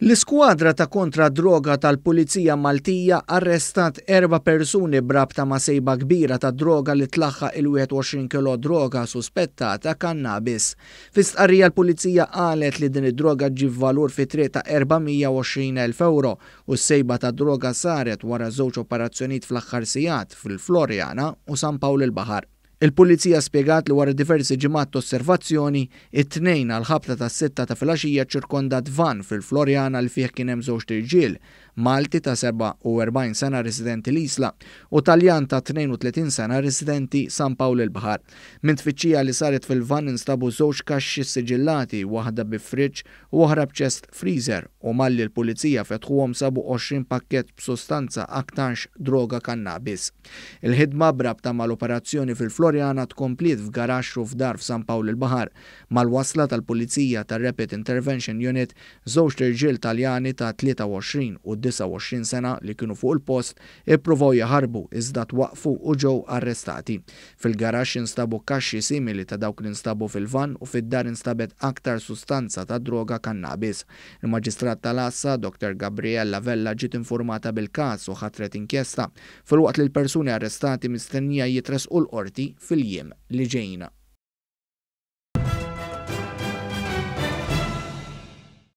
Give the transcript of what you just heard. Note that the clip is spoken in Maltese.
L-Iskwadra ta' Kontra d-Droga tal-Pulizija Maltija arrestat erba' persuni b'rabta ma' sejba kbira ta' droga li tlaħħaq il-21 kilo droga suspettata kannabis. Fi stqarrija l-Pulizija qalet li din id-droga ġġib valur fit-triq ta' 420,000 ewro u s-sejba tad-droga saret wara żewġ operazzjonijiet fl-aħħar sigħat fil-Floriana u San Pawl il-Baħar. Il-Pulizija spjegat li wara diversi ġimgħat t'osservazzjoni, it-Tnejn għall-ħabta tas-sitta ta' filgħaxija ċċirkondat vann fil-Floriana li fih kien hemm żewġt irġiel, Malti ta' 47 sena residenti l-Isla u Taljan ta' 32 sena residenti San Pawl il-Baħar. Minn tfittxija li saret fil-vann instabu żewġ kaxxi ssiġillati, waħda bi fridge u oħra b'chest freezer u malli l-Pulizija fetħuhom sabu 20 pakkett b'sustanza aktarx droga kannabis. Il-ħidma b'rabta mal-operazzjoni fil-Floriana tkompliet f'garaxx u f'dar f'San Pawl il-Baħar. Mal-wasla tal-Pulizija tar-Rapid Intervention Unit, żewġt irġiel Taljani ta' 23 u 29 sena li kienu fuq il-post ippruvaw jaħarbu iżda twaqqfu u ġew arrestati. Fil-garaxx instabu kaxxi simili ta' dawk li nstabu fil-vann u fid-dar instabet aktar sustanza ta' droga kannabis. Il-Maġistrat tal-Għassa, Dottor Gabriella Vella ġiet infurmata bil-każ u ħatret inkjesta, filwaqt li l-persuni arrestati mistennija jitressqu l-Qorti fil-jiem li ġejjin.